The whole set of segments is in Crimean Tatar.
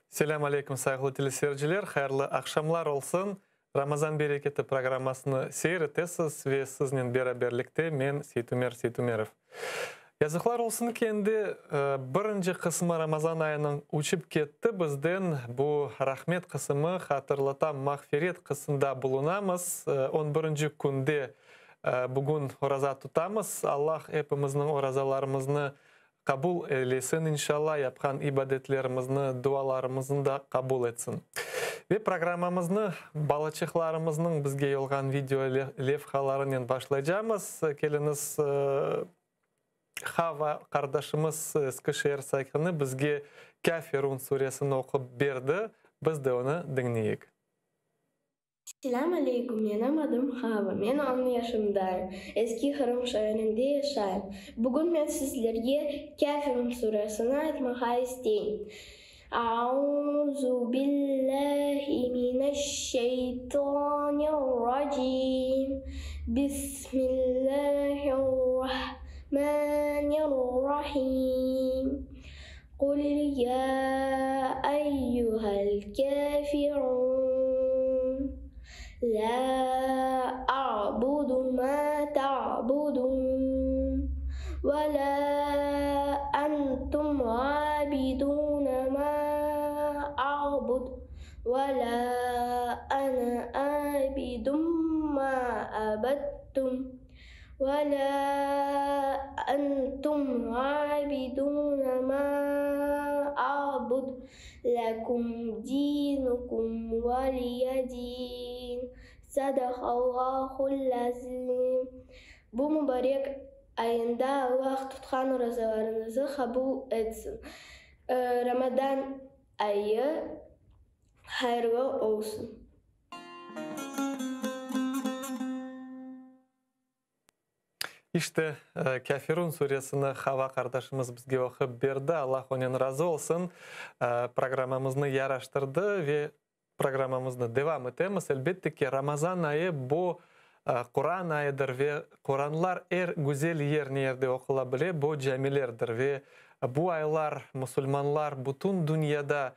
Selâm aleyküm, sayğılı teleseyirciler, hayırlı aqşamlar olsun. Ramazan bereketi programmasını seyir etesiz ve siznen beraberlikte men, Seytumer Seytumerov. Yazıqlar olsun ki, endi birinci qısmı Ramazan ayınıñ uçıp ketti bizden. Bu rahmet qısımı, hatırlatam, mağfiret qısımda bulunamız. On birinci künde bugün oraza tutamız. Allah epimizniñ orazalarımıznı Qabul eylesin inşalla, yapqan ibadetlerimizni, dualarımıznı da qabul etsin. Ve programmamıznı balaçıqlarımıznıñ bizge yolğan video levhalarınen başlaycamız. Keliñiz, Hava qardaşımız Eskişehir sakini bizge Kâfirun suresini oqup berdi, biz de onı diñleyik. Selâm aleyküm, menim adım Hava, men on yaşımdayım, Eski Qırım şeerinde yaşayım. Bugün men sizlerge Kâfirun suresini aytmağa isteyim. Auzu billâhi mineşşeytanirracim, Bismillâhirrahmanirrahim. Qul ya eyyuhel kâfirûn, lâ a'budu mâ ta'budûn, ve lâ entum âbidûne mâ a'bud, ve lâ ene âbidun mâ abedtum. Ve lâ entum âbidûne mâ a'bud, leküm dînüküm ve liye dîn. Sadaqallâhul azîm. Bu mubarek ayında Allah tutqan orazalarıñızı qabul etsin. Ramadan ayı hayırlı olsun. İşte, Kâfirun suresini Hava qardaşımız bizge oqup berdi, Allah onen razı olsun. Programmamıznı yaraştırdı ve programmamıznı devam etemiz. Elbette ki, Ramazan ayı bu Quran ayıdır ve Quranlar er güzel yer ne yerde oqula bile, bu camilerdir. Ve bu aylar musulmanlar bütün dünyada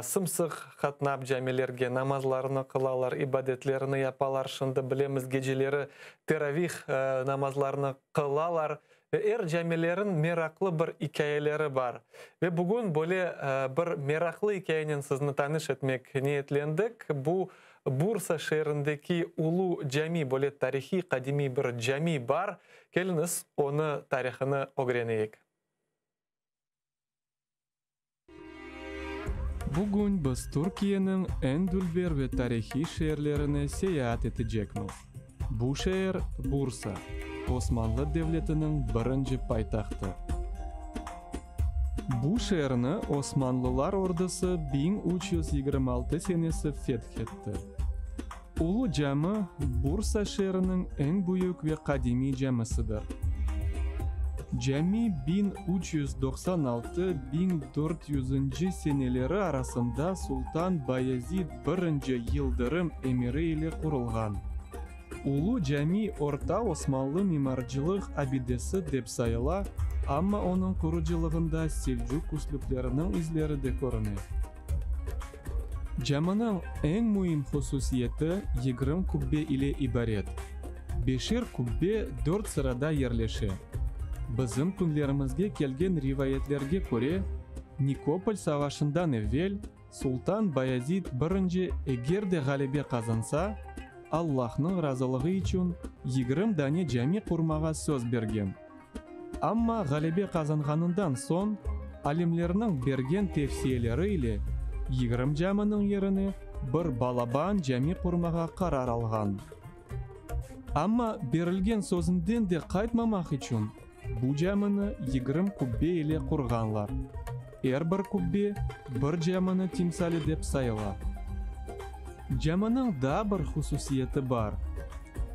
Sım-sıq qatnap camilerge namazlarını qılalar, ibadetlerini yapalar, şimdi bilemiz geceleri teravih namazlarını qılalar ve er camilerin meraqlı bir ikâyeleri bar. Ve bugün böyle bir meraqlı ikâyenen sizni tanış etmek niyetlendik. Bu Bursa şeerindeki Ulu Cami, böyle tarihiy, qadimiy bir cami bar. Keliñiz, onı tarihını ögreneyik. Bugün biz Türkiyeniñ eñ dülber ve tarihiy şeerlerine seyaat etecekmiz. Bu şeer, Bursa, Osmanlı Devletiniñ birinci paytahtı. Bu şeerni Osmanlılar ordusı 1326 senesi feth etti. Ulu Cami, Bursa şeeriniñ eñ büyük ve qadimiy camisidir. Cami 1396, 1400-nci seneleri arasında sultan Bayezid I Yıldırım emiri ile qurulğan. Ulu Cami orta osmanlı mimarcılıq abidesi dep sayıla, amma onıñ qurucılığında selcuk üslüpleriniñ izleri de körüne. Caminiñ eñ müim hususiyeti yigirmi kubbe ile ibaret. Beşer kubbe dört sırada yerleşe. Bizim künlerimizge kelgen rivayetlerge köre, Nikopol savaşından evel sultan Bayazid I eger de ğalebe qazansa, Allahnıñ razılığı içün yigirmi dane cami qurmağa söz bergen. Amma ğalebe qazanğanından soñ, alimlerniñ bergen tevsiyeleri ile yigirmi caminiñ yerine bir balaban cami qurmağa qarar alğan. Amma berilgen sözünden de qaytmamaq içün bu camini yigirmi kubbe ile qurğanlar. Er bir kubbe bir camini timsali dep sayıla. Caminiñ daa bir hususiyeti bar.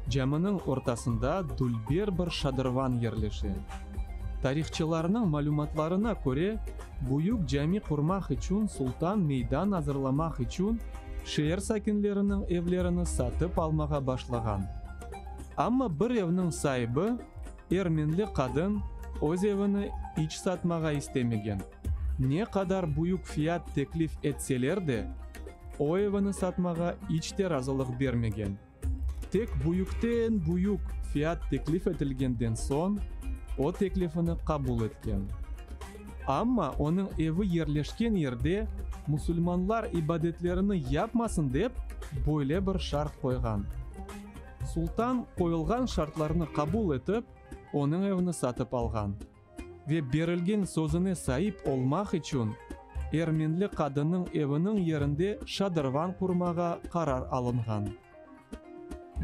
Caminiñ ortasında dülber bir şadırvan yerleşe. Tarihçılarnıñ malümatlarına köre, büyük cami qurmaq içün sultan meydan azırlamaq içün şeer sakinleriniñ evlerini satıp almağa başlağan. Amma bir evniñ saibi, ermenli qadın, öz evini iç satmağa istemegen. Ne qadar büyük fiyat teklif etseler de, o evini satmağa iç te razılıq bermegen. Tek büyükten-büyük fiyat teklif etilgenden soñ, o teklifini qabul etken. Amma onıñ evi yerleşken yerde musulmanlar ibadetlerini yapmasın dep, böyle bir şart qoyğan. Sultan qoyulğan şartlarnı qabul etip, onıñ evini satıp alğan. Ve berilgen sözüne saip olmaq içün ermenli qadınnıñ eviniñ yerinde şadırvan qurmağa qarar alınğan.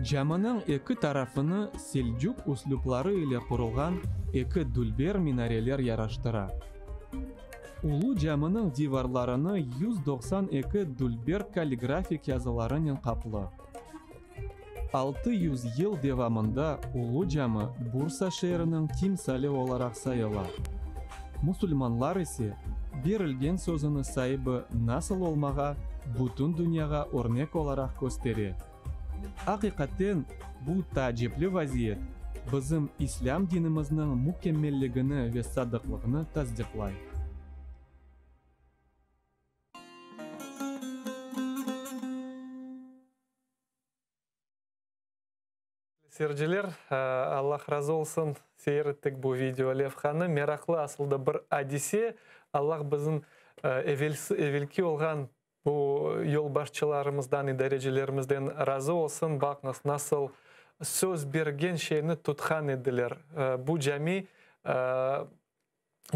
Caminiñ eki tarafını selcuk üslüpları ile qurulğan eki dülber minareler yaraştıra. Ulu caminiñ divarlarını 192 dülber kalligrafik yazılarınen qaplı. 600 yıl devamında Ulu Cami Bursa şeeriniñ timsali olaraq sayıla. Musulmanlar ise, berilgen sözüni saibi nasıl olmağa bütün dünyağa örnek olaraq köstere. Aqiqaten, bu taacipli vaziyet bizim İslâm dinimizniñ mükemmelligini ve sadıqlığını tasdiqlay. Seyirciler, Allah razı olsun, seyir ettik bu video levhanı. Meraqlı asıl da bir adise. Allah bizim evelsi, evelki olğan bu yolbaşçılarımızdan, idarecilerimizden razı olsun. Baqıñız, nasıl söz bergen şeyni tutqan ediler. Bu cami,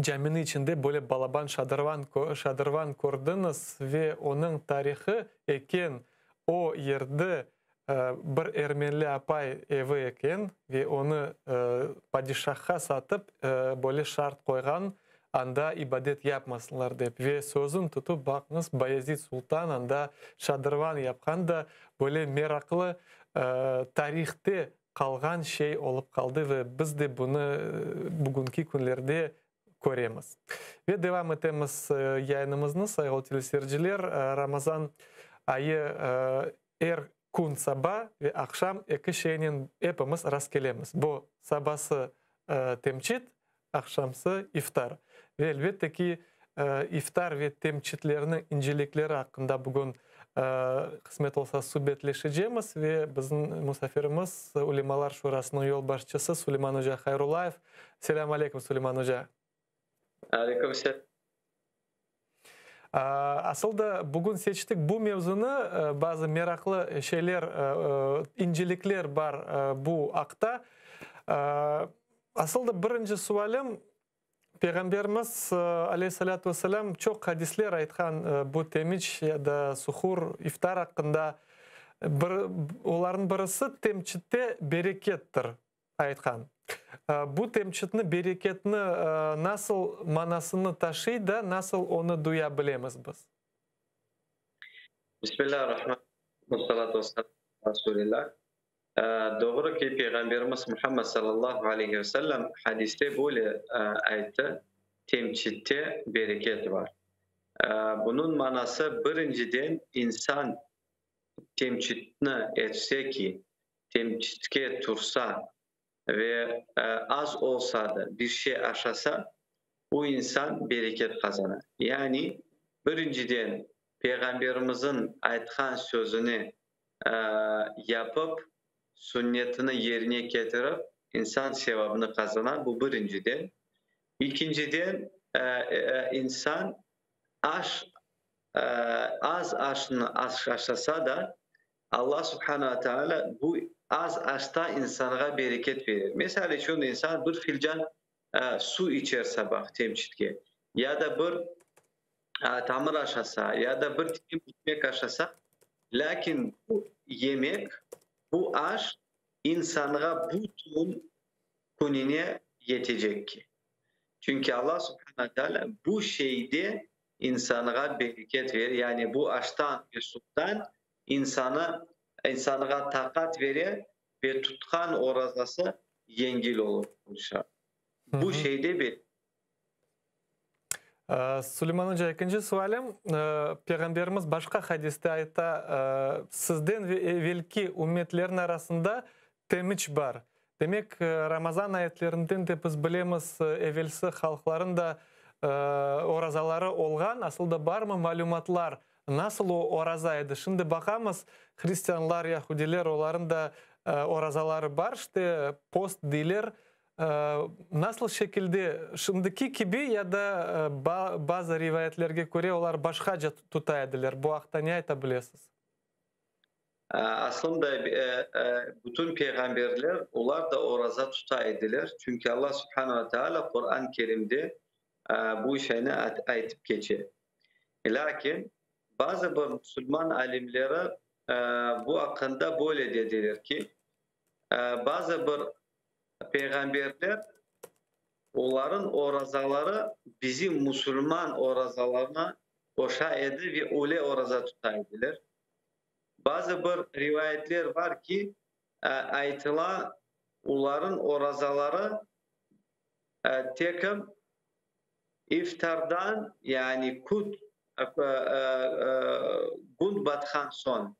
caminiñ içinde böyle balaban şadırvan, şadırvan kördiñiz ve onıñ tarihı eken, o yerde bir ermenli apay evi eken ve onı padişahqa satıp, böyle şart qoyğan, anda ibadet yapmasınlar dep. Ve sözün tutıp, baqıñız, Bayezid Sultan anda şadırvan yapqan da, böyle meraqlı tarihte qalğan şey olıp qaldı ve biz de bunı bugünki künlerde köremiz. Ve devam etemiz yayınımıznı, sayğılı teleseyirciler. Ramazan ayı er kün saba ve aqşam eki şeynen epimiz rastkelemiz. Bu sabası temçit, aqşamsı iftar. Ve elbette ki, iftar ve temçitlerniñ incelikleri aqqında bugün qısmet olsa subetleşecemiz ve bizim musafirimiz Ülemalar Şurasınıñ yolbaşçısı Suleyman oca Hayrullayev. Selâm aleyküm, Suleyman oca. Aleyküm selâm. Asıl da bugün seçtik bu mevzunı, bazı meraqlı şeyler, incelikler bar bu aqta. Asıl da birinci sualim, Peyğamberimiz, aleyhissalâtu vesselâm, çoq hadisler aytqan bu temiç ya da suhur, iftar aqqında. Bir, olarnıñ birisi temçitte berekettir, aytqan. Bu temçitni, bereketni nasıl manasını taşıy da, nasıl onı duya bilemiz biz? Bismillahirrahmanirrahim. Vessalâtu vesselâmu alâ Rasulillah. Doğru ki, Peyğamberimiz Muhammed sallallahu aleyhi ve sellem hadiste böyle ayttı, Temçitte bereket bar. Bunıñ manası, birinciden, insan temçitni etse ki, temçitke tursa ve az olsa da bir şey aşasa, bu insan bereket qazana. Yani, birinciden, Peyğamberimizniñ aytqan sözüni yapıp, sünnetini yerine ketirip, insan sevabını qazana, bu birinciden. İkinciden, insan aş, az aşnı aşasa da, Alla subhana ve teala bu az aşta insanğa bereket verir. Misal içün, insan bir filcan suv içer sabah temçitke, ya da bir tamır aşasa, ya da bir tilim ekmek aşasa, lâkin bu yemek, bu aş insanğa bütün kününe yetecek ki. Çünki Alla subhana ve teala bu şeyde insanğa bereket verir, yani bu aştan ve suvdan insanı, insanğa taqat vere ve tutqan orazası yengil olur, inşa. Bu şeyde bereket. Suleyman oca, ekinci sualim, Peyğamberimiz başqa hadiste ayta, sizden ve evelki ümmetlerniñ arasında temiç bar. Demek, Ramazan ayetlerinden de biz bilemiz, evelsi halqların da. orazaları olğan, asıl da barmı malümatlar, nasıl o oraza edi? Şimdi baqamız, hristianlar, yahudiler, olarnıñ da orazaları bar, işte, post deyler. Nasıl şekilde, şimdiki kibi ya da bazı rivayetlerge köre olar başqaca tuta ediler? Bu aqta ne ayta bilesiz? Aslında bütün peyğamberler, olar da oraza tuta ediler. Çünki Allah subhane ve teala Quran-ı Kerimde bu şeyni aytıp keçe. Lâkin bazı bir musulman alimleri bu aqqında böyle dediler ki, bazı bir peyğamberler, olarıñ orazaları bizim musulman orazalarına oşa edi ve öyle oraza tuta ediler. Bazı bir rivayetler bar ki, aytıla, olarıñ orazaları tekim iftardan, yani kün kün batqan soñ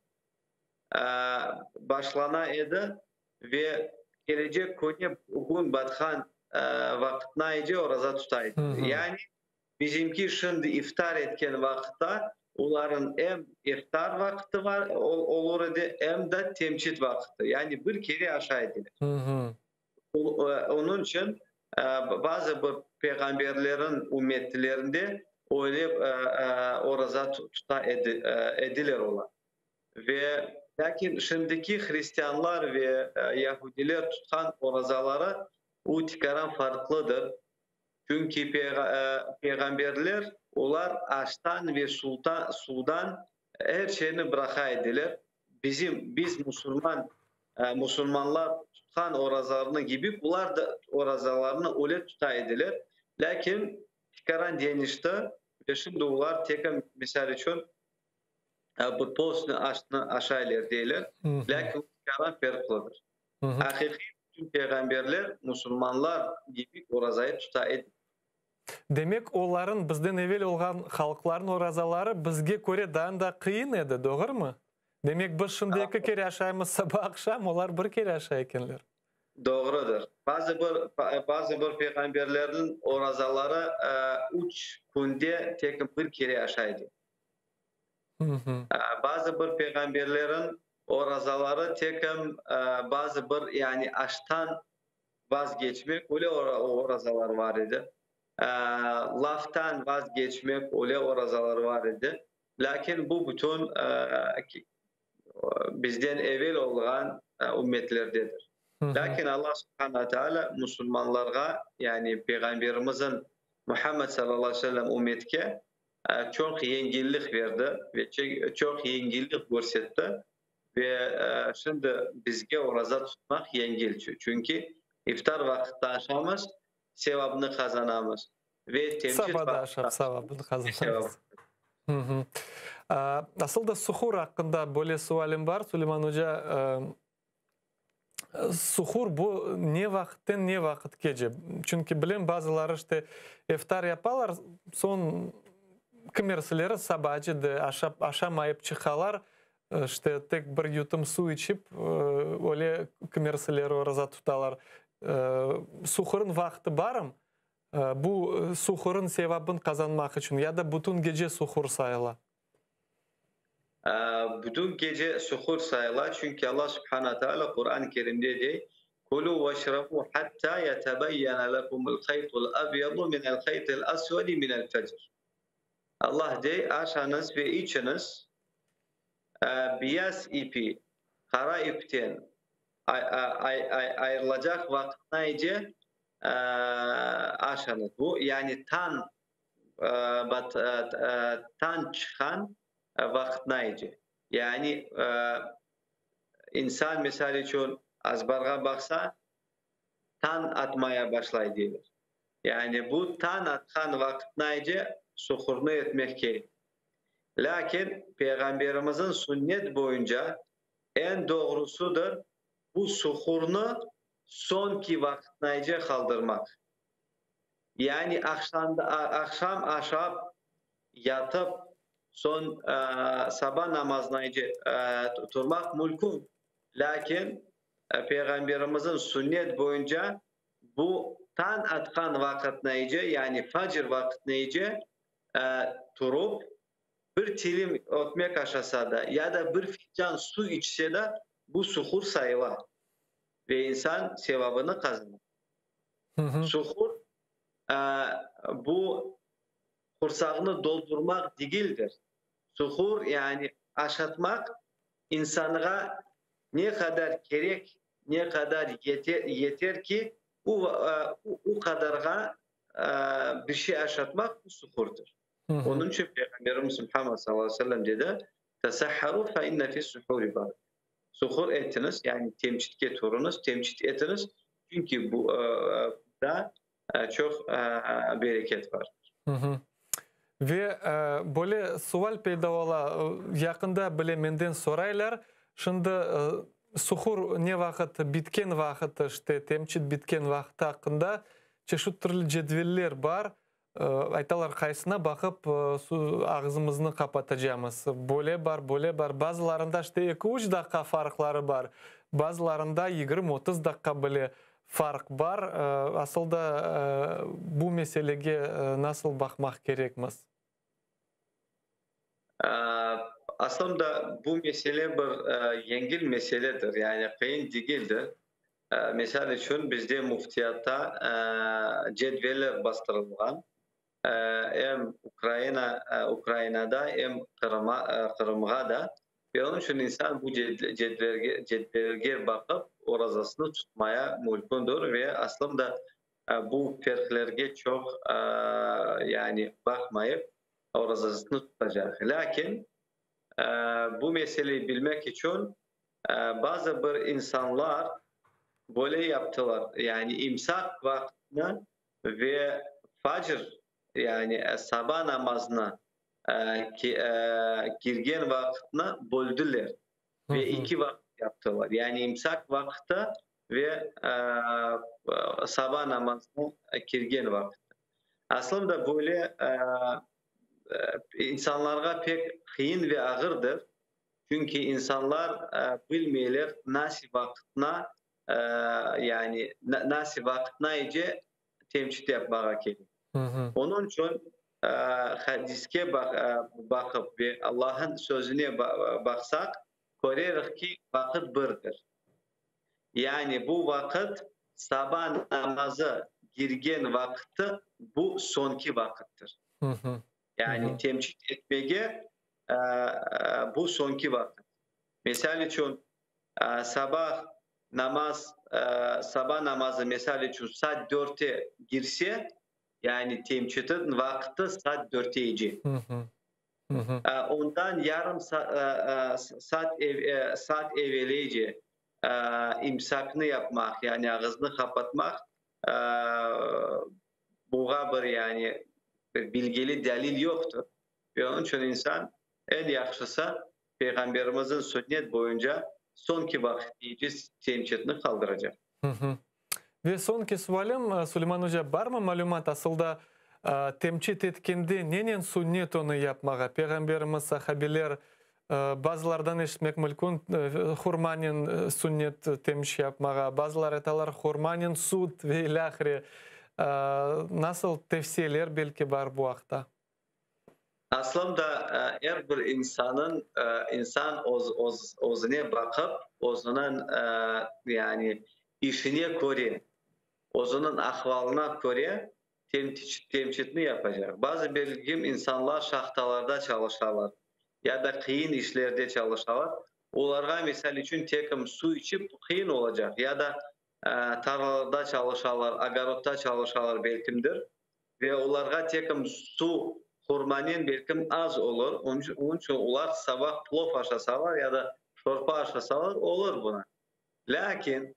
başlana edi ve kelecek künü kün batqan vaqıtına oraza tuta edi. Yani bizimki şimdi iftar etken vaqıtta olarnıñ em iftar vaqtı bar olur edi, em de temçit vaqtı. Yani bir kere aşay ediler. Onıñ içün bazı bir peyğamberlerniñ ümmetlerinde öyle oraza tuta ediler olar. Ve lâkin şimdiki hristianlar ve yahudiler tutqan orazaları o tikaran farqlıdır. Çünki peyğamberler olar aştan ve suvdan er şeyni bıraqa ediler. Bizim, biz musulman, musulmanlar tutqan orazalarnı kibi, bular da orazalarnı öyle tuta ediler. Lâkin tikaran deñişti ve şimdi olar tek, misal içün, bir postnı aşnı aşaylar deyler. Lâkin tikaran farqlıdır. Aqiqiy bütün peyğamberler musulmanlar kibi orazayı tuta edi. Demek, olarnıñ bizden evel olğan halqlarnıñ orazaları bizge köre daa da qıyın edi, doğrumı? Demek, biz şimdi eki kere aşaymız saba aqşam, olar bir kere aşay ekenler. Doğrudır. Bazı bir peyğamberlerniñ orazaları üç künde tek bir kere aşaydı. Bazı bir peyğamberlerniñ orazaları tek bazı bir yani aştan vazgeçmek, öyle orazalar var edi. Laftan vazgeçmek, öyle orazalar var edi. Lâkin bu bütün bizden evel olğan ümmetlerdedir. Lâkin Allah subhane teala musulmanlarğa, yani Peyğamberimizin Muhammed sallallahu aleyhi ve sellem ümmetke çoq yengillik berdi ve çoq yengillik körsetti. Ve şimdi bizge oraza tutmaq yengil, çünki iftar vaqıtta aşamız, sevabını qazanamız. Ve temçit Saba da aşap sevabını qazanamız. Asıl da suhur aqqında böyle sualim bar, Suleyman oca. Suhur bu ne vaqıtten ne vaqıtqace? Çünki bilem, bazıları işte iftar yapalar, soñ kimersileri sabacı da aşap, aşamayıp çıqalar, işte tek bir yutum suv içip, öyle kimersileri oraza tutalar. Suhurın vaqtı barmı? Bu suhurın sevabın qazanmaq içün ya da bütün gece suhur sayıla? Bütün gece suhur sayıla, çünki Allah subhane teala Quran-ı Kerimde dey: Kulû veşrebû hattâ yetebeyyene lekumul haytul ebyadu minel haytil esvedi minel fecr. Allah dey: aşañız ve içiñiz, beyaz ipi qara ipten ayırılacaq vaqıtnayce aşañız. Bu yani tañ çıqqan vaqıtnayce. Yani insan, misal içün, azbarğa baqsa, tañ atmaya başlay deyler. Yani bu tañ atqan vaqıtnayce suhurnı etmek kerek. Lâkin Peyğamberimizin sünnet boyunca eñ doğrusıdır bu suhurnı soñki vaqıtnayce qaldırmaq. Yani aqşam aşap, yatıp, soñ saba namazınayce turmaq mümkün. Lâkin Peyğamberimizin sünnet boyunca bu. Tañ atqan vaqıtnayce, yani facr vaqıtnayce turıp, bir tilim ötmek aşasa da, ya da bir fincan suv içse da, bu suhur sayıla ve insan sevabını qazana. Suhur, bu qursağını doldurmaq degildir. Suhur, yani aşatmaq, insanğa ne qadar kerek, ne qadar yeter ki, o qadarğa bir şey aşatmaq, bu suhurdır. Onıñ içün Peyğamberimiz Muhammed sallallahu aleyhi ve sellem dedi, Tesahharu fe inne fis-suhuri bereke. Suhur etiñiz, yani temçitke turıñız, temçit etiñiz, çünki bunda çoq bereket vardır. Ve böyle sual peyda ola, yaqında bile menden soraylar, şimdi suhur ne vaqıt bitken vaqıt, işte temçit bitken vaqıtı aqqında çeşit türlü cedveller bar, aytalar, qaysına baqıp ağzımıznı qapatacamız, böyle bar, böyle bar, bazılarında işte eki-üç daqqa farqları bar, bazılarında 20-30 daqqa bile farq bar. Asıl da bu meselege nasıl baqmaq kerekmiz? Aslında bu mesele bir yengil meseledir, yani qıyın degildir. Misal içün, bizde müftiyatta cedveller bastırılğan, em Ukraina, Ukrainada, em Qırımğa da. Ve onıñ içün insan bu cedvelge baqıp, orazasını tutmaya mümkündür ve aslında bu ferqlerge çoq yani baqmayıp, orazasını tutacaq. Lâkin bu meseleyi bilmek içün bazı bir insanlar böyle yaptılar, yani imsak vaqtını ve facr, yani saba namazına kirgen vaqıtnı böldüler ve eki vaqıt yaptılar. Yani imsak vaqtı ve saba namazına kirgen vaqıtı. Aslında böyle insanlarğa pek qıyın ve ağırdır, çünki insanlar bilmeyler nasıl vaqıtına, yani nasıl vaqıtına ice temçit yapmağa kerek. Onıñ içün hadiske baqıp ve Allah'ın sözüne baqsaq, köreriz ki, vaqıt birdir. Yani bu vaqıt saba namazı girgen vaqıtı, bu soñki vaqıttır. Yani temçit etmege bu soñki vaqıt. Misal içün, sabah namaz, saba namazı misal içün saat 4-te girse, yani temçitin vaqtı saat 4-te ice. Ondan yarım saat evelece imsaknı yapmaq, yani ağıznı qapatmaq, buğa bir yani bir bilgili delil yoqtır. Ve onıñ içün insan eñ yahşısı Peyğamberimizin sünnet boyunca soñki vaqıt iyice temçitni qaldıracaq. Ve soñki sualim, Suleyman oca, barmı malümat asılda temçit etkende nenen sünnet onı yapmağa? Peyğamberimiz, sahabeler, bazılardan eşitmek mümkün, hurmanen sünnet temç yapmağa, bazılar aytalar hurmanen süt ve ilâhre. Nasıl tevsiyeler belki bar bu aqta? Aslında er bir insanın, insan özüne baqıp, özüniñ yani işine köre, özüniñ ahvalına köre temçitni yapacaq. Bazı belgim insanlar şahtalarda çalışalar ya da qıyın işlerde çalışalar. Olarğa, misal içün, tekim suv içip qıyın olacaq ya da tarlalarda çalışalar, ogorodda çalışalar belkimdir. Ve olarğa tekim suv hurmanen belkim az olur. Onıñ içün olar sabah plov aşasalar ya da şorpa aşasalar olur buna. Lâkin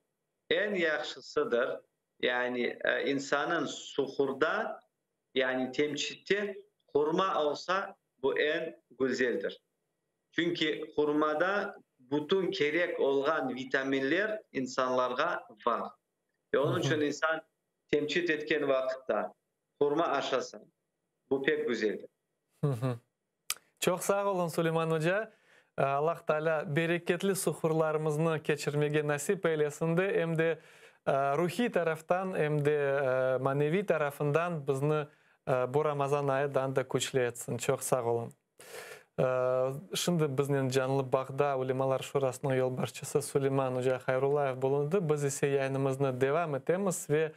eñ yahşısıdır, yani insanın suhurda, yani temçitte hurma olsa, bu eñ güzeldir. Çünki hurmada bütün kerek olğan vitaminler insanlarğa bar. Ve onıñ içün insan temçit etken vaqıtta hurma aşasa, bu pek güzeldir. Çoq sağ oluñ, Suleyman oca. Allah Teala bereketli suhurlarımıznı keçirmege nasip eylesin de, em de. Ruhiy taraftan em de maneviy tarafından bizni bu Ramazan ayı daa da küçlü etsin. Çoq sağ oluñ. Şimdi biznen canlı bağda Ulemalar Şurasınıñ yolbaşçısı Suleyman oca Hayrullayev bulundı. Biz ise yayınımıznı devam etemiz ve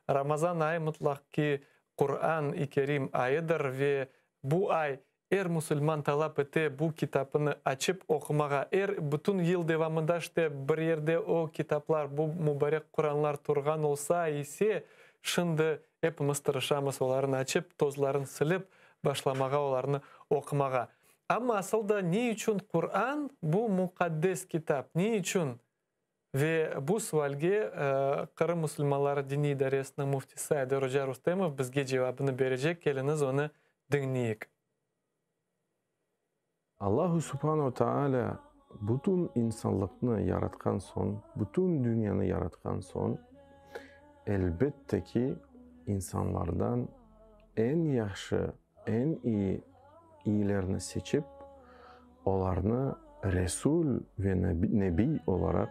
Ramazan ayı mıtlaq ki Quran-ı Kerim ayıdır ve bu ay Er musulman talap ete bu kitapını açıp oqumağa. Er bütün yıl devamında işte bir yerde o kitaplar, bu mubarek Quranlar turğan olsa ise, şimdi epimiz tırışamız olarnı açıp, tozların silip, başlamağa olarnı oqumağa. Amma asıl da ne içün Quran bu muqaddes kitap? Ne içün? Ve bu sualge Qırım musulmanları diniy idaresiniñ müftisi Ayder oca Rustemov bizge cevabını berecek, keliñiz onı diñleyik. Allahu subhanu taalâ bütün insanlıqnı yaratqan soñ, bütün dünyanı yaratqan soñ, elbette ki, insanlardan eñ yahşı, eñ iyi iyilerni seçip, olarnı Resul ve Nebiy olaraq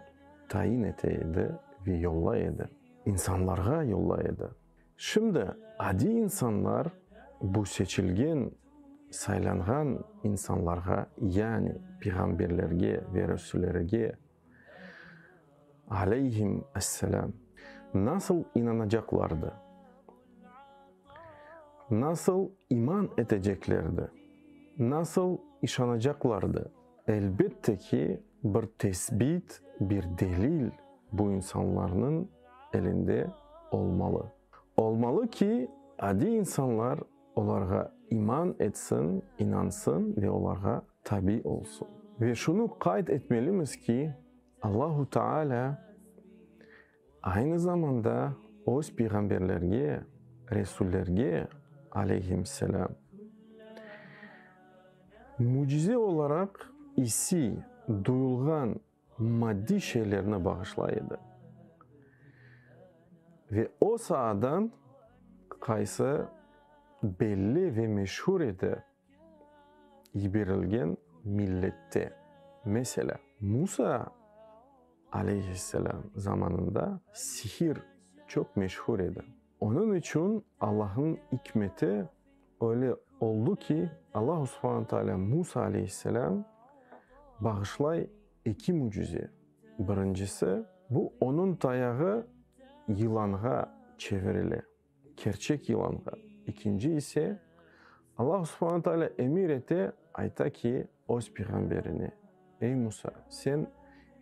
tayin ete edi ve yollay edi. İnsanlarğa yollay edi. Şimdi adiy insanlar bu seçilgen, saylanğan insanlarğa, yani peyğamberlerge ve resullerge, aleyhim esselâm, nasıl inanacaqlardı? Nasıl iman eteceklerdi? Nasıl işanacaqlardı? Elbette ki, bir tesbit, bir delil bu insanlarnıñ elinde olmalı. Olmalı ki, adiy insanlar olarğa iman etsin, inansın ve olarğa tabi olsun. Ve şunı qayd etmelimiz ki, Allahu Teala aynı zamanda öz peyğamberlerge, resullerge, aleyhimselâm, mücize olaraq issiy, duyulğan maddiy şeylerni bağışlay edi. Ve o saadan qaysı belli ve meşhur edi yiberilgen millette. Meselâ, Musa aleyhisselâm zamanında sihir çoq meşhur edi. Onıñ içün Allahnıñ ikmeti öyle oldı ki, Allahu subhane taalâ Musa aleyhisselâm bağışlay eki mücize. Birincisi, bu onıñ tayağı yılanğa çevirile. Kerçek yılanğa. İkinci ise, Allahu subhane taalâ emir ete, ayta ki, öz peyğamberine, Ey Musa, sen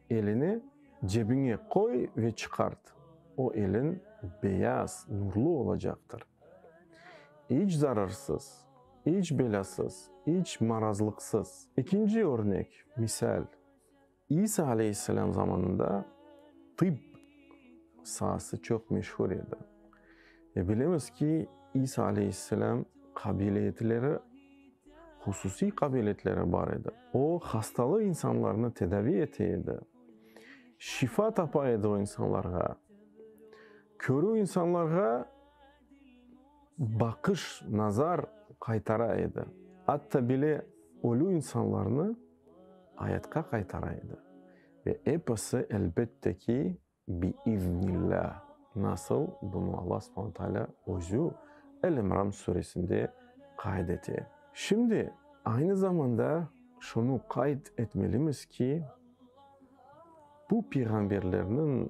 elini cebiñe qoy ve çıqart, o eliñ beyaz, nurlu olacaqtır. İç zararsız, iç belâsız, iç marazlıqsız. İkinci örnek, misal, İsa aleyhisselâm zamanında tıbb saası çoq meşhur edi. Ve bilemiz ki, İsa aleyhisselâm qabiliyetleri, hususiy qabiliyetleri bar edi. O, hastalı insanlarnı tedavi ete edi, şifa tapa edi o insanlarğa, körü insanlarğa baqış, nazar qaytara edi. Atta bile ölü insanlarnı ayatqa qaytara edi. Ve episi, elbette ki, bi-iznillâ, nasıl bunı Alla subhane taalâ özü El-İmran suresinde qayd ete. Şimdi, aynı zamanda şunı qayd etmelimiz ki, bu peyğamberlerniñ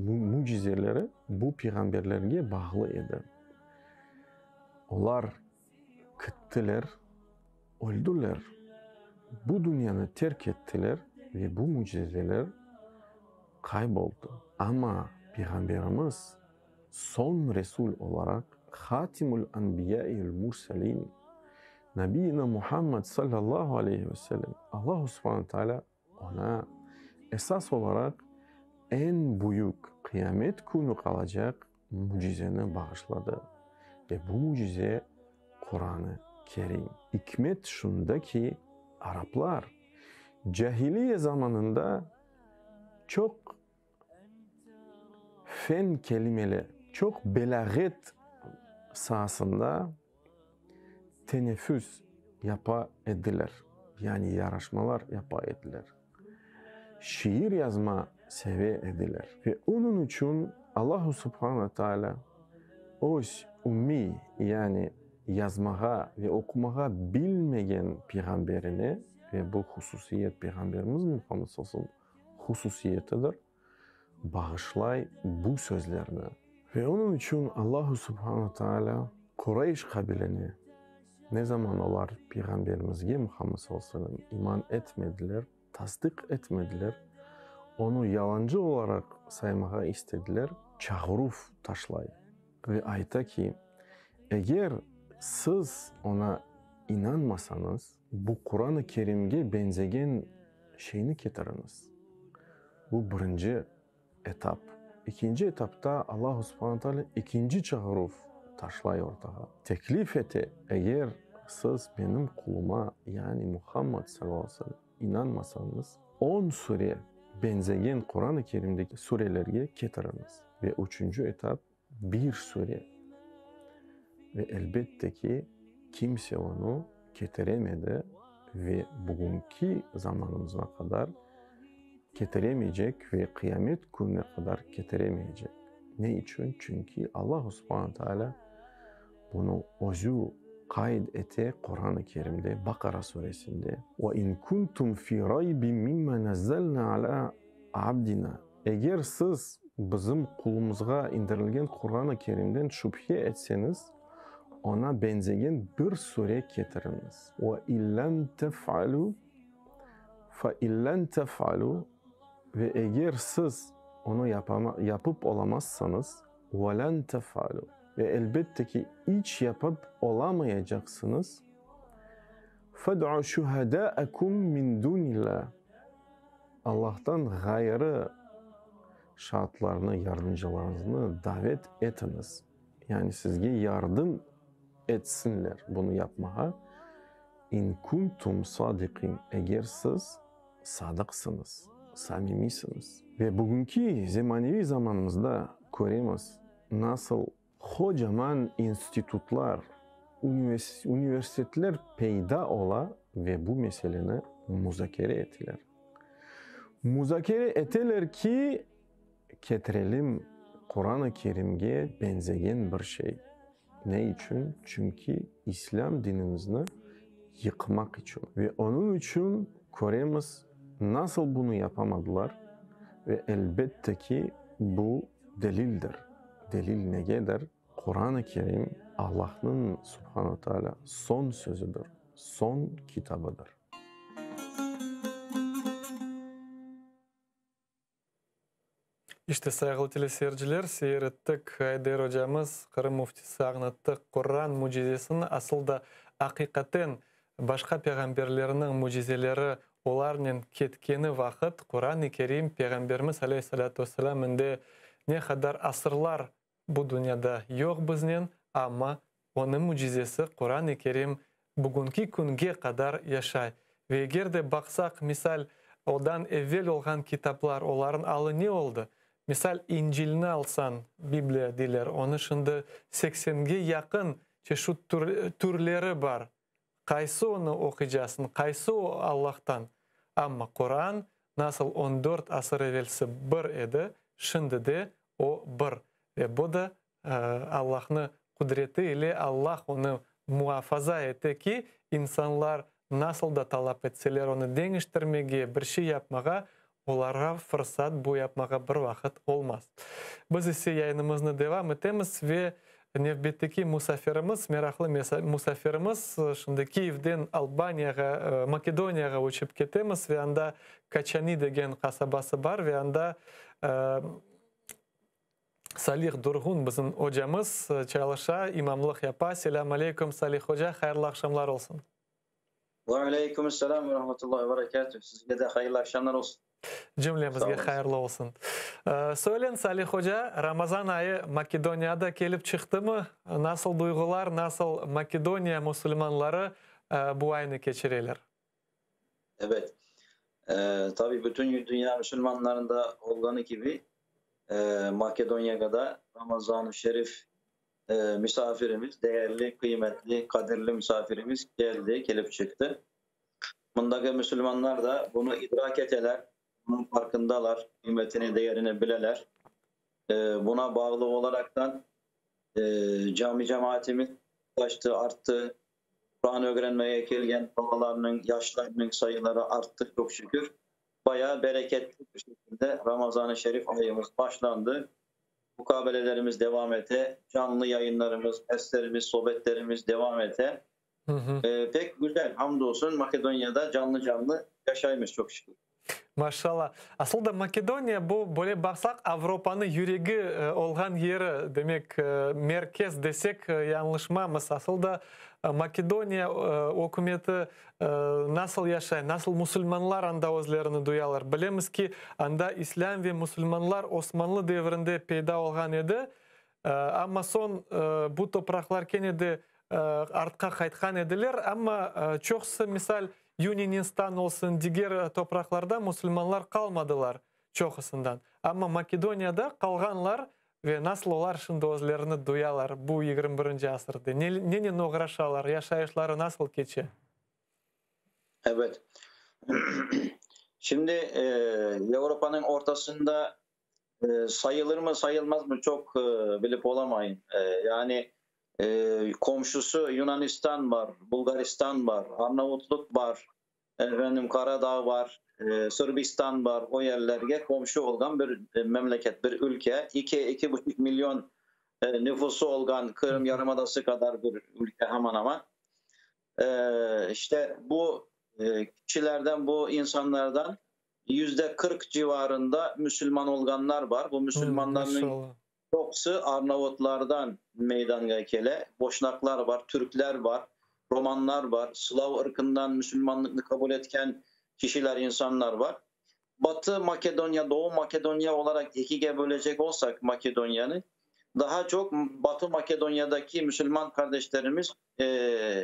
mücizeleri bu peyğamberlerge bağlı edi. Olar Kittiler, öldüler, bu dünyanı terk ettiler ve bu mücizeler qayboldı. Amma Peyğamberimiz soñ Resul olaraq Hatimul Anbiyai vel Murselin, Nabiyina Muhammad sallallahu aleyhi ve sellem, Allahu subhane taalâ Oña esas olaraq eñ büyük qıyamet künü qalacaq mücizeni bağışladı ve bu mücize Quran-ı Kerim. İkmet şunda ki, araplar cahiliye zamanında çoq fen kelimeli, çoq belâğet saasında teneffüs yapa ediler, yani yaraşmalar yapa ediler. Şiir yazma. seve ediler. Ve onıñ içün Allahu subhane taalâ öz ümmiy, yani yazmağa ve oqumağa bilmegen peyğamberine, ve bu hususiyet Peyğamberimiz Muhammed sallallahu aleyhi ve sellem hususiyetidir, bağışlay bu sözlerni. Ve onıñ içün Allahu subhane taalâ Qurayş qabilene, ne zaman olar Peyğamberimizge Muhammed sallallahu aleyhi ve sellem iman etmediler, tasdiq etmediler, onı yalancı olaraq saymağa istediler, çağıruv taşlay ve ayta ki, Eger siz oña inanmasañız, bu Quran-ı Kerimge beñzegen şeyni ketiriñiz. Bu birinci etap. İkinci etapta Allahu subhane taalâ ikinci çağıruv taşlay ortağa. Teklif ete, eger siz benim quluma, yani Muhammad salâllahu aleyhi ve sellem, inanmasañız, on sure beñzegen Quran-ı Kerimdeki surelerge ketiriñiz. Ve üçünci etap, bir sure. Ve elbette ki, kimse onı ketiremedi ve bugünki zamanımızğa qadar ketiremeycek ve qıyamet kününe qadar ketiremeycek. Ne içün? Çünki Allahu subhane taalâ bunı özü qayd ete Quran-ı Kerimde, Baqara suresinde, Ve in kuntum fi raybin mimma nazzalna ala abdina, Eger siz bizim qulumızğa indirilgen Quran-ı Kerimden şübhe etseñiz, oña beñzegen bir sure ketiriñiz. Ve illem tef'alu, fe illen tef'alu, ve eger siz onı yapıp olamazsañız, ve len tef'alu, ve elbette ki, iç yapıp olamayacaqsıñız, fed'u şuhedâekum min dûnillâh, Allahtan ğayrı şaatlarnı, yardımcılarıñıznı davet etiñiz, yani sizge yardım etsinler bunı yapmağa, in kuntum sadiqin, eger siz sadıqsıñız, samimiysiñiz. Ve bugünki zemaneviy zamanımızda köremiz, nasıl qocaman institutlar, universitetler peyda ola ve bu meseleni muzakere eteler. Muzakere eteler ki, ketirelim Quran-ı Kerimge beñzegen bir şey. Ne içün? Çünki İslâm dinimizni yıqmaq içün. Ve onıñ içün köremiz, nasıl bunı yapamadılar, ve elbette ki, bu delildir. Delil negedir? Quran-ı Kerim Allahnıñ, subhane taalâ, soñ sözüdir, soñ kitabıdır. İşte, sayğılı teleseyirciler, seyir ettik, Ayder ocamız, Qırım müftisi añlattı Quran mücizesini, asıl da, aqiqaten, başqa peyğamberlerniñ mücizeleri olarnen ketkeni vaqıt, Quran-ı Kerim Peyğamberimiz aleyhi-salâtu vesselâm indi ne qadar asırlar Bu dünyada yoq biznen, amma Onıñ mücizesi Quran-ı Kerim bugünki künge qadar yaşay. Ve eger de baqsaq, misal, odan evvel olğan kitaplar, olarıñ alı ne oldı? Misal, İncilni alsañ, Bibliya deyler, onı şimdi seksenge yaqın çeşit türleri bar. Qaysı onı oquycasıñ, qaysı o Allahtan? Amma Quran nasıl on dört asır evelsi bir edi, şimdi de o bir. Ve bu da Allahnı qudreti ile Allah onı muafaza ete ki, insanlar nasıl da talap etseler onı deñiştirmege, bir şey yapmağa, olarğa fırsat bu yapmağa bir vaqıt olmaz. Biz ise yayınımıznı devam etemiz ve nevbetteki musafirimiz, meraqlı musafirimiz, şimdi Kiyevden Albaniyağa, Makedoniyağa uçıp ketemiz ve anda Kaçani degen qasabası bar ve anda Salih Durğun bizim ocamız çalışa, imamlıq yapa. Selâm aleyküm, Salih oca, hayırlı aqşamlar olsun. Ve aleyküm selam ve rahmetullahi ve berekatüh. Sizge de hayırlı aqşamlar olsun. Cümlemizge hayırlı olsun. Söylen, Salih oca, Ramazan ayı Makedoniyada kelip çıqtımı? Nasıl duyğular, nasıl Makedoniya musulmanları bu aynı keçireler? Evet. Tabii bütün dünya musulmanlarında olğanı kibi, Makedoniyada da Ramazan-ı Şerif misafirimiz, değerli, qıymetli, qadirli misafirimiz keldi, kelip çıqtı. Mındaki musulmanlar da bunı idrak eteler. Bunıñ farqındalar, qıymetini, değerini bileler. Buna bağlı olaraktan cami cemaatimiz arttı, arttı. Quran ögrenmege kelgen balalarnıñ, yaşlarnıñ sayıları arttı, çoq şükür. Bayağı bereketli bir şekilde Ramazan-ı Şerif ayımız başlandı. Mukabelelerimiz devam ete, canlı yayınlarımız, derslerimiz, sobetlerimiz devam ete. Pek güzel, hamdolsun, Makedoniyada canlı-canlı yaşaymız, çoq şükür. Maşallah. Asıl da Makedoniya bu, böyle baqsaq, Avropanı yüregi olğan yeri, demek, merkez desek, yañlışmamız. Asıl da Makedoniya ükümeti nasıl yaşay, nasıl musulmanlar anda özlerini duyalar? Bilemiz ki, anda islâm ve musulmanlar Osmanlı devrinde peyda olğan edi, amma soñ bu topraqlar kene de artqa qaytqan ediler, amma çoqusı, misal, Yunaninstan olsun, diger topraqlarda musulmanlar qalmadılar çoqusından. Amma Makedoniyada qalğanlar ve nasıl olar şimdi özlerini duyalar bu 21-nci asırda? Nenen oğraşalar, yaşayışları nasıl keçe? Evet. Şimdi Avropanıñ ortasında sayılır mı, sayılmaz mı çoq bilip olamayım. Yani komşusu Yunanistan bar, Bulgaristan bar, Arnavutluk bar, efendim Karadağ bar, Sırbistan bar, o yerlerge komşu olğan bir memleket, bir ülke. 2, 2,5 milyon nüfusu olğan Kırım yarımadası kadar bir ülke hemen hemen. İşte bu kişilerden, bu insanlardan %40 civarında Müslüman olganlar var. Bu Müslümanların çoqusı Arnavutlardan meydanğa kele. Boşnaklar var, Türkler var, Romanlar var, Slav ırkından Müslümanlıkны kabul etken kişiler, insanlar var. Batı Makedonya, Doğu Makedonya olarak ikiye bölecek olsak Makedonya'nı, daha çok Batı Makedonya'daki Müslüman kardeşlerimiz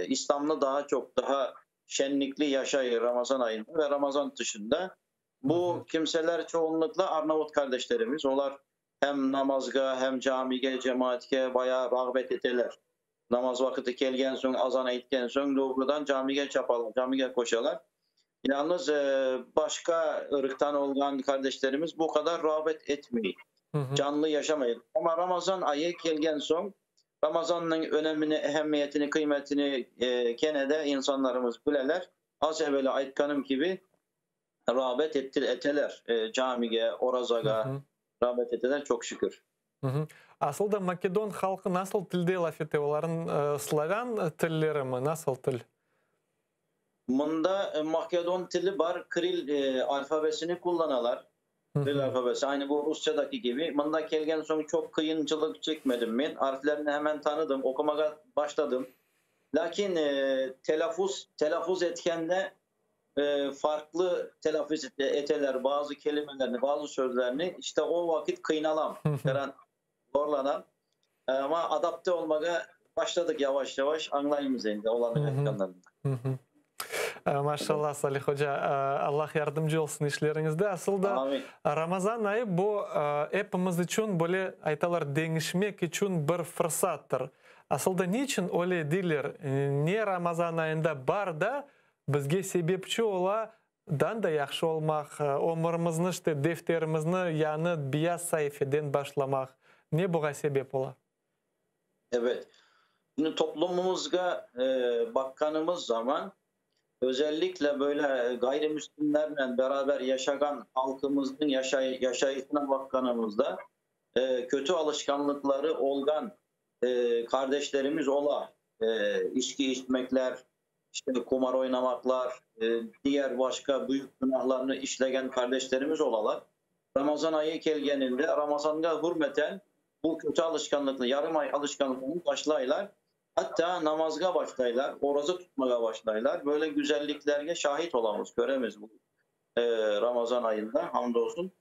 İslam'ı daha çok, daha şenlikli yaşayır Ramazan ayında ve Ramazan dışında. Bu kimseler çoğunlukla Arnavut kardeşlerimiz. Onlar hem namazga hem camige, cemaatke bayağı rağbet eteler. Namaz vakiti kelgen soñ, azan aytken soñ doğrudan camige çapalar, camige koşalar. Yalnız başqa ırktan olğan kardeşlerimiz bu kadar rağbet etmiyor. Canlı yaşamayır. Ama Ramazan ayı kelgen soñ Ramazan'ın önemini, ehemmiyetini, kıymetini kene de insanlarımız bileler. Az evvel aytqanım kibi rağbet ettir, eteler camige, orazağa rağbet eteler çok şükür. Asıl da makedon halqı nasıl tilde laf ete? Olarnıñ slavyan tilleri mi? Nasıl til? Mında makedon tili bar, Kiril alfabesini kullanalar. Kiril alfabesi, aynı bu Rusçadaki gibi. Mında kelgen soñ çok qıyınçılıq çekmedim men. Harflerini hemen tanıdım, okumağa başladım. Lakin telaffuz etkende farklı telaffuz eteler bazı kelimelerini, bazı sözlerini. İşte o vakit qıynalam, zorlanam. Ama adapte olmağa başladık yavaş yavaş, añlaymız endi olarnıñ aytqanlarını. Maşallah, Salih oca, Allah yardımcı olsun işleriñizde. Asıl da Ramazan ayı bu epimiz içün böyle aytalar deñişmek içün bir fırsattır. Asıl da niçün öyle deyler? Ne Ramazan ayında bar da bizge sebepçi ola dan da yahşı olmaq, ömürimizni işte defterimizni yañı beyaz saifeden başlamaq. Ne buña sebep ola? Evet. Şimdi toplumumuzga baqqanımız zaman özellikle böyle gayrimüslimlerle beraber yaşagan halkımızın yaşayışına baqqanımızda kötü alışkanlıkları olgan kardeşlerimiz ola. İçki içmekler, işte kumar oynamaklar, diğer başka büyük günahlarını işlegen kardeşlerimiz olalar. Ramazan ayı kelgeninde Ramazan'a hürmeten bu kötü alışkanlıklı, yarım ay alışkanlıklarını başlaylar. Hatta namazga başlaylar, oraza tutmaya başlaylar. Böyle güzelliklerge şahit olamız, göremiz bu Ramazan ayında hamdolsun.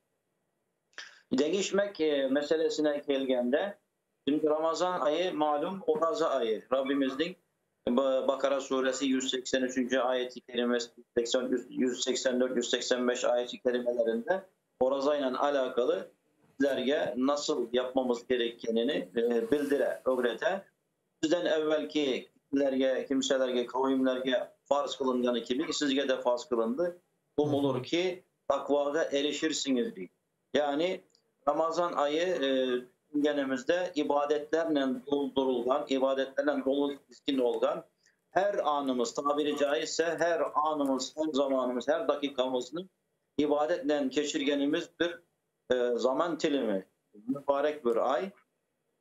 Değişmek meselesine kelgende, şimdi Ramazan ayı malum oraza ayı. Rabbimizin Bakara suresi 183. ayeti kerimesi, 184, 185 ayeti kerimelerinde orazayla alakalı bizlerge nasıl yapmamız gerektiğini bildire, öğrete. Sizden evvelki kişilerge, kimselerge, kavimlerge farz kılınganı gibi sizge de farz kılındı. Umulur ki. taqvağa erişirsiñiz, dey. Yani Ramazan ayı tüşüngenimizde ibadetlernen doldurılğan, ibadetlernen dolu dizgin olğan her anımız, tabiri caizse, her anımız, her zamanımız, her daqiqamıznı ibadetnen keçirgenimiz bir zaman tilimi, mübarek bir ay.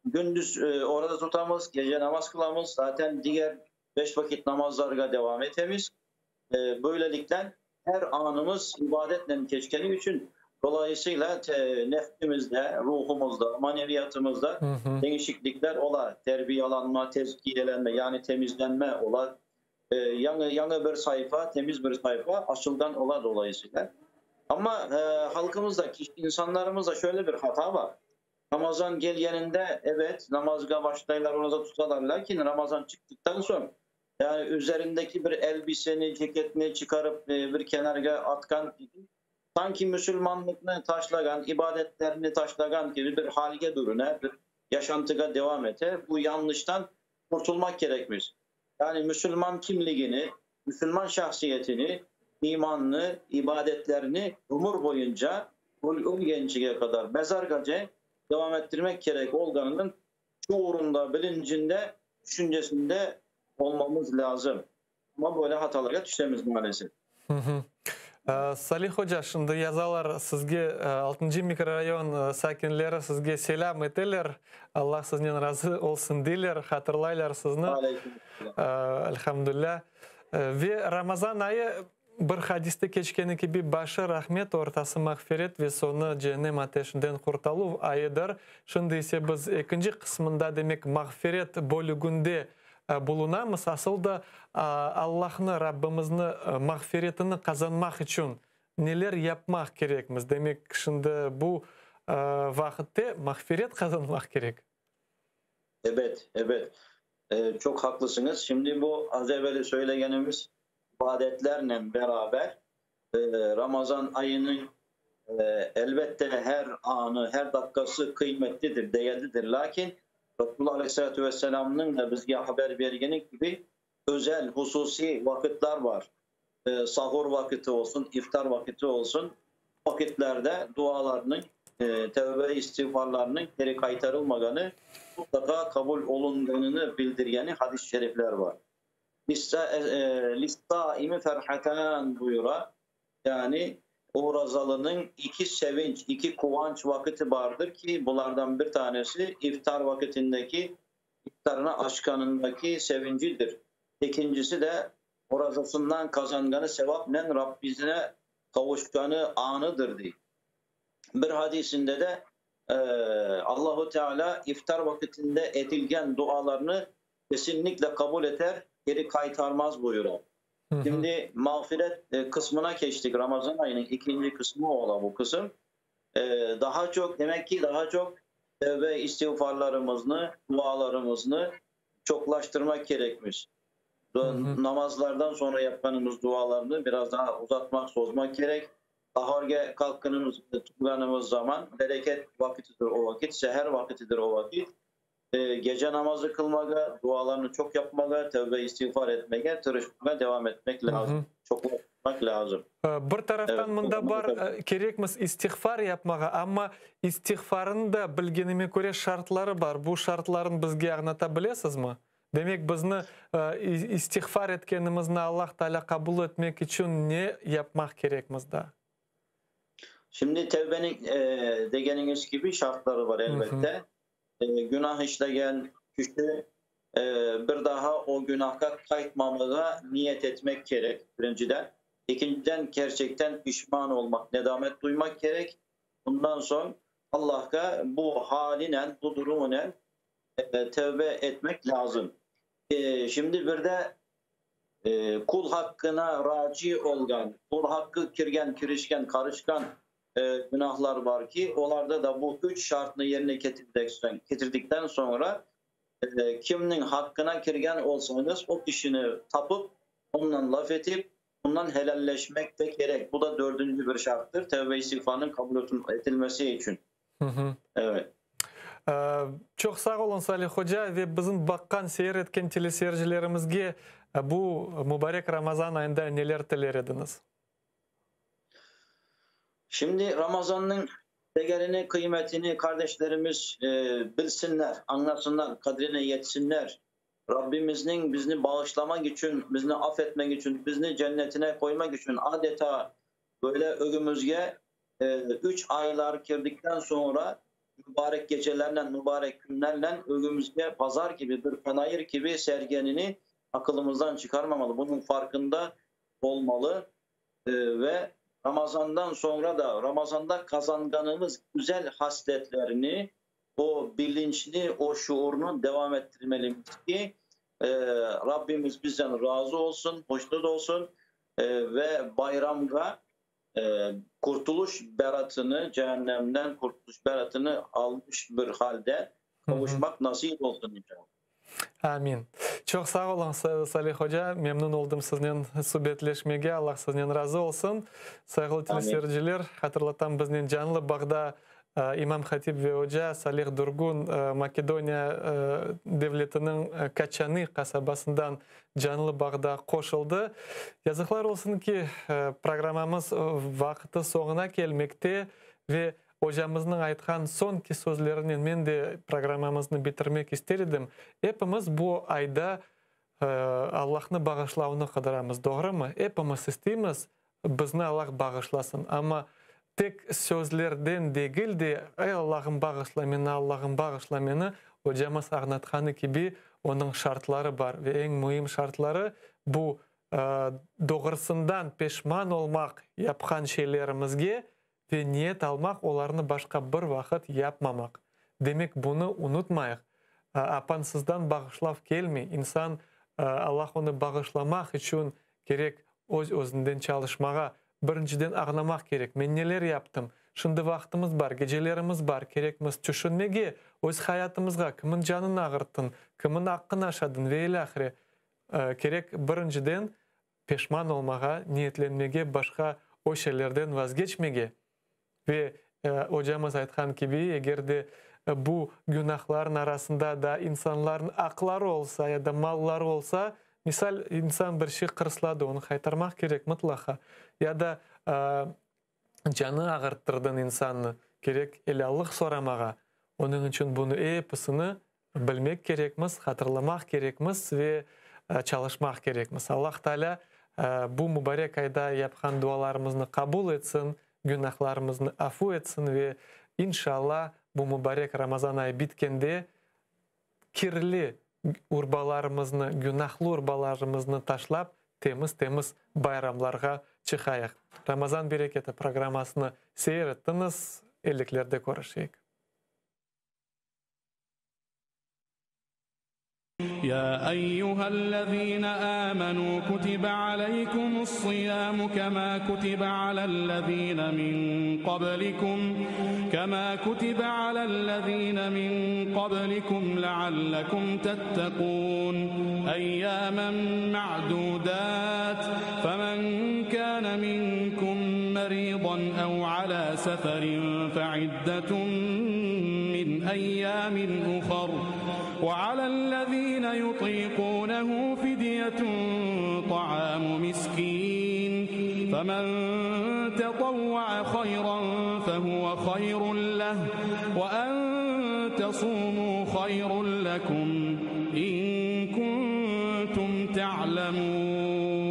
Gündüz oraza tutamız, gece namaz qılamız, zaten diger beş vakit namazlarğa devam etemiz. Böyleliknen her anımız ibadetnen keçkeni içün, dolayısıyla nefsimizde, ruhumuzda, maneviyatımızda deñişiklikler ola, terbiyalanma, tezkiyelenme, yani temizlenme ola. Yañı, yañı bir sayfa, temiz bir sayfa açılğan ola dolayısıyla. Amma halqımızda, insanlarımızda şöyle bir hata bar. Ramazan gelgeninde, evet, namazğa başlaylar, oraza tutalar, lâkin Ramazan çıqtıqtan soñ, yani üzerindeki bir elbiseni, ceketni çıqarıp bir kenarğa atqan kibi, sanki müsülmanlıqnı taşlağan, ibadetlerini taşlağan kibi bir halge bürüne, bir yaşantığa devam ete. Bu yanlıştan qurtulmaq kerekmiz. Yani müsülman kimligini, müsülman şahsiyetini, imanını, ibadetlerini ömür boyunca, ölgencige qadar, mezargace devam ettirmek kerek olğanınıñ şuurunda, bilincinde, tüşüncesinde olmamız lâzım. Amma böyle hatalarğa tüşemiz maalesef. Salih oca, şimdi yazalar sizge, altıncı mikrorayon sakinleri sizge selâm eteler, Alla siznen razı olsun deyler, hatırlaylar sizni. Aleyküm selâm. Elhamdülilâ. Ve Ramazan ayı, bir hadiste keçkeni kibi, başı rahmet, ortası mağfiret ve soñu cehennem ateşinden qurtaluv ayıdır. Şimdi ise biz ekinci qısmında, demek, mağfiret bölüginde bulunamız. Asıl da Allahnı, Rabbimizni mağfiretini qazanmaq içün neler yapmaq kerekmiz? Demek, şimdi bu vaqıtte mağfiret qazanmaq kerek. Ebet, ebet. Çoq haqlısıñız. Şimdi bu az eveli söylegenimiz ibadetlernen beraber Ramazan ayınıñ elbette her anı, her daqqası qıymetlidir, değerlidir. Lâkin Resulullah aleyhissalâtu vesselâmnıñ da bizge haber bergeni kibi özel, hususiy vaqıtlar bar. Sahur vaqıtı olsun, iftar vaqıtı olsun, bu vaqitlerde dualarnıñ, tevbe istiğfarlarnıñ geri qaytarılmağanı, mutlaqa qabul olunğanını bildirgeni hadis-i şerifler bar. Lis-saimi ferhatan buyura, yani orazalınıñ iki sevinç, iki quvanç vaqıtı bardır ki, bulardan bir tanesi iftar vaqıtındaki, iftarını açqanındaki sevincidir. Ekincisi de orazasından qazanğanı sevapnen Rabbisine qavuşqanı anıdır, dey. Bir hadisinde de Allahu Teala iftar vaqıtında etilgen dualarnı kesinlikle qabul eter, geri qaytarmaz buyura. Şimdi mağfiret qısmına keçtik, Ramazan ayınıñ ikinci qısmı ola bu qısım. Daha çoq, demek ki, daha çoq tevbe istiğfarlarımıznı, dualarımıznı çoqlaştırmaq kerekmiz. Namazlardan soñra yapqanımız dualarnı biraz daa uzatmaq, sozmaq kerek. Saharge qalqqanımız, turğanımız zaman, bereket vaqıtıdır o vaqıt, seher vaqıtıdır o vaqıt. Gece namazı qılmağa, dualarnı çoq yapmağa, tevbe istiğfar etmege, tırışmağa devam etmek lâzım, çoqlaştırmaq lâzım. Bir taraftan mında bar, kerekmiz istiğfar yapmağa, amma istiğfarnıñ da, bilgenime köre, şartları bar. Bu şartlarnı bizge añlata bilesizmi? Demek, bizni istiğfar etkenimizni Allah Taalâ qabul etmek içün ne yapmaq kerekmiz daa? Şimdi tevbeniñ, degeniñiz kibi, şartları bar, elbette. Günah işlegen kişi bir daha o günahqa qaytmamağa niyet etmek kerek, birinciden. Ekinciden, kerçekten pişman olmaq, nedamet duymaq kerek. Bundan soñ Allahqa bu halinen, bu durumunen tevbe etmek lâzım. Şimdi bir de qul haqqına raci olğan, qul haqqı kirgen, kirişken, qarışqan günahlar bar ki, olarda da bu üç şartnı yerine ketirdikten soñra kimniñ haqqına kirgen olsañız, o kişini tapıp, ondan laf etip, ondan helalleşmek de kerek. Bu da dördünci bir şarttır, tevbe-istiğfarnıñ qabul etilmesi içün. Evet. Çoq sağ oluñ, Salih oca, ve bizim baqqan, seyir etken teleseyircilerimizge bu mubarek Ramazan ayında neler tiler ediñiz? Şimdi Ramazannıñ degerini, qıymetini qardeşlerimiz bilsinler, añlasınlar, qadrine yetsinler. Rabbimizniñ bizni bağışlamaq içün, bizni af etmek içün, bizni cennetine qoymaq içün adeta böyle ögümizge üç aylar kirdikten soñra mübarek gecelernen, mübarek künlernen ögümizge pazar kibi, bir panayır kibi sergenini aqılımızdan çıqarmamalı, bunıñ farqında olmalı ve Ramazandan soñra da Ramazanda qazanğanımız güzel hasletlerni, o bilinçni, o şuurnı devam ettirmelimiz ki, Rabbimiz bizden razı olsun, hoşnut olsun ve bayramğa qurtuluş beratını, cehennemden qurtuluş beratını almış bir halde qavuşmaq nasip olsun inşallah. Amin. Çoq sağ oluñ, Salih oca, memnün oldım siznen subetleşmege, Allah siznen razı olsun. Sayğılı teleseyirciler, hatırlatam, biznen canlı bağda imam hatip ve oca Salih Durgun Makedoniya devletiniñ Kaçanı qasabasından canlı bağda qoşuldı. Yazıqlar olsun ki, programmamız vaqıtı soñuna kelmekte ve Ocamıznıñ aytqan soñki sözlerinen men de programmamıznı bitirmek ister edim. Epimiz bu ayda Allahnı bağışlavını qıdıramız, doğrumı? Epimiz isteymiz, bizni Allah bağışlasın. Amma tek sözlerden degil de, Ey, Allahım, bağışla meni, Allahım, bağışla meni, ocamız añlatqanı kibi, onıñ şartları bar. Ve eñ müim şartları, bu, doğrusından peşman olmaq yapqan şeylerimizge Ve niyet almaq, olarnı başqa bir vaqıt yapmamaq. Demek, bunı unutmayıq, apansızdan bağışlav kelmey, insan, Allah onı bağışlamaq içün kerek öz-özünden çalışmağa, birinciden ağlamaq kerek, men neler yaptım, şimdi vaqtımız bar, gecelerimiz bar, kerekmiz tüşünmege, öz hayatımızğa, kimin canını ağırttın, kimin aqqını aşadın ve ilâhre. Kerek birinciden peşman olmağa, niyetlenmege, başqa o şeylerden vazgeçmege ve, ocamız aytqan kibi, eger de bu günahların arasında da insanların aqları olsa ya da malları olsa, misal, insan bir şey qırsladı, onı qaytarmaq kerek mıtlaqa, ya da canı ağırttırdın insannı, kerek elâllıq soramağa, onıñ içün bunı episini Bilmek kerekmiz, hatırlamaq kerekmiz ve çalışmaq kerekmiz. Allah Taalâ bu mubarek ayda yapqan dualarımıznı qabul etsin, günahlarımıznı afu etsin ve inşalla bu mubarek Ramazan ayı bitkende kirli urbalarımıznı, günahlı urbalarımıznı taşlap, temiz-temiz bayramlarğa çıqayıq. Ramazan bereketi programmasını seyir ettiñiz, elliklerde körüşeyik. Ya eyyühellezine âmenû kutibe aleykumus-siyâmu kemâ kutibe alellezîne min qablikum kemâ kutibe alellezîne min qablikum leallekum tettekûn eyyâmen ma'dûdât femen kâne minkum merîdan ev alâ seferin fe'iddetun min eyyâmin uhar ve alellezîne yutîkûnehu fidyetun ta'âmu miskîn femen tetavva'a hayran fehuve hayrun leh ve en tesûmû hayrun lekum in kuntum te'lemûn.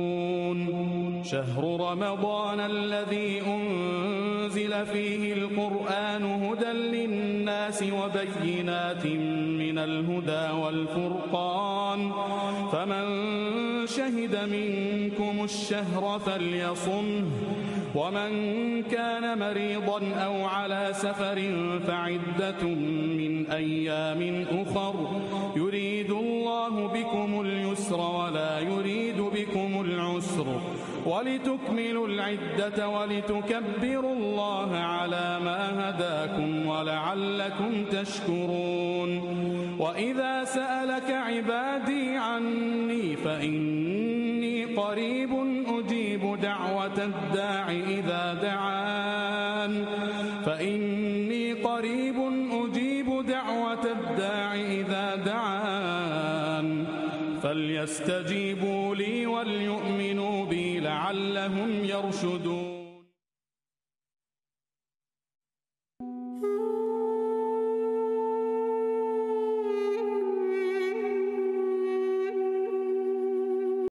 Şehru Ramazânellezî unzile fîhil Kur'ânu huden linnâsi ve beyinâtin minel hudâ vel furqân. Femen şehide minkumuş-şehre felyasumh ve men kâne merîdan ev alâ seferin feiddetun min eyyâmin uhar. Yuridullahu bikumul yusra ve lâ yuridu bikumul usr. Ve litukmilul iddete ve litukebbirullaha alâ mâ hedâkum ve leallekum teşkurûn. Ve izâ se'eleke ibâdî annî fe innî qarîbun ucîbu da'veted-dâ'i izâ de'ân. Fe innî qarîbun ucîbu da'veted-dâ'i izâ de'ân. Felyestecîbû lî velyu'minû bî leallehum yerşudûn.